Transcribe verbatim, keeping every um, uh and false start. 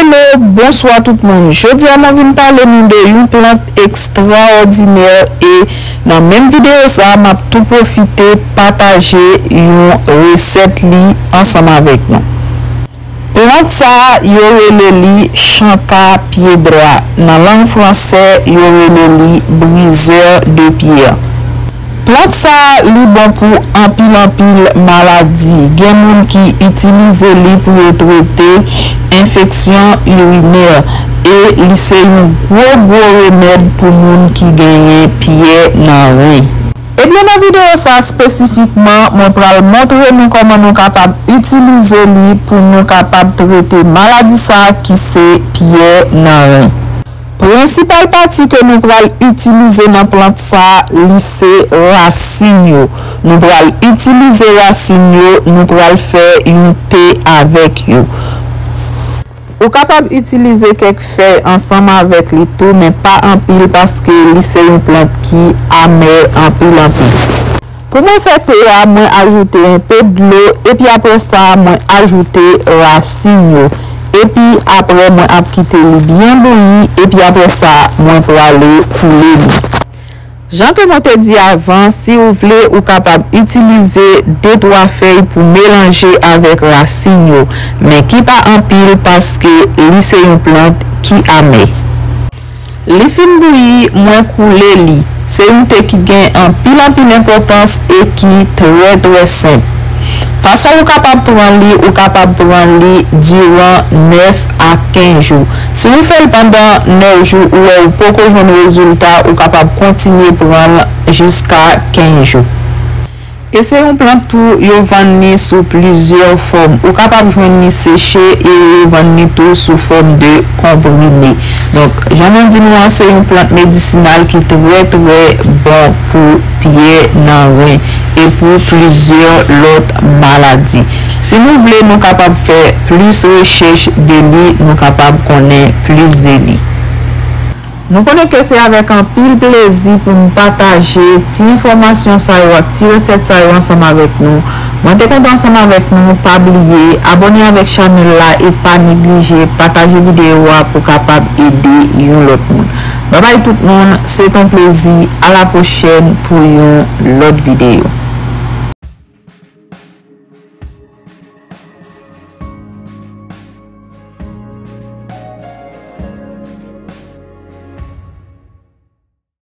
Hello, bonswa tout moun. Jodi a mwen vin pale nou de yon plant ekstraòdinè e nan menm videyo sa a, m ap tou pwofite pataje yon resèt li ansanm avèk nou. Plant sa a, yo rele li chanka pye dwa. Nan lang fransè, yo rele li briseur de pierre. Plant sa a, li bon pou anpil anpil maladi. Gen moun ki itilize li pou yo trete enfeksyon irinè e li se yon gwo gwo remèd pou moun ki genyen pyè nan ren. Ebyen, nan videyo sa a espesifikman, mwen pral montre nou kòman nou kapab itilize li pou nou kapab trete maladi sa a ki se pyè nan ren. Prensipal pati ke nou pral itilize nan plant sa a, li se rasin yo. Nou pral itilize rasin yo, nou pral fè yon te avèk yo. Ou kapab itilize kèk fèy ansanm avèk li tou, men pa anpil paske li se yon plant ki amè anpil anpil. Pou mwen fè te a, mwen ajoute enpe dlo, epi apre sa, mwen ajoute rasin yo. Epi apre, mwen ap kite li byen bouyi, epi apre sa, mwen prale koule li. Jan ke mwen te di avan, si ou vle, ou kapab itilize de twa fèy pou melanje avèk rasin yo, men ki pa anpil paske li se yon plant ki amè. Li fin bouyi, mwen koule li. Se yon te ki gen anpil anpil enpòtans e ki trè trè senp. Fason ou kapab pran li, ou kapab pran li diran nèf a kenz jou. Si ou fè l pandan nèf jou, ou wè ou poko jwenn rezilta, ou kapab kontinye pran l jiska kenz jou. E se yon plant tou, yo vann li sou plizyè fòm. Ou kapab jwenn li seche e yo vann li tou sou fòm de konprime. Donk, jan mwen di nou an, se yon plant medisinal ki trè, trè bon pou pyè nan ren e pou plizyè lòt maladi. Si nou vle, nou kapab fè plis rechèch de li, nou kapab konnen plis de li. Nou konnen ke se avèk anpil plezi pou m pataje ti enfòmasyon sa yo ak ti resèt sa yo ansanm avèk nou. Mwen te kontan ansanm avèk nou. Pa bliye abòne avèk chanèl la e pa neglije pataje videyo a pou kapab ede yon lòt moun. Babay tout moun, se t on plezi. A la pwochèn pou yon lòt videyo.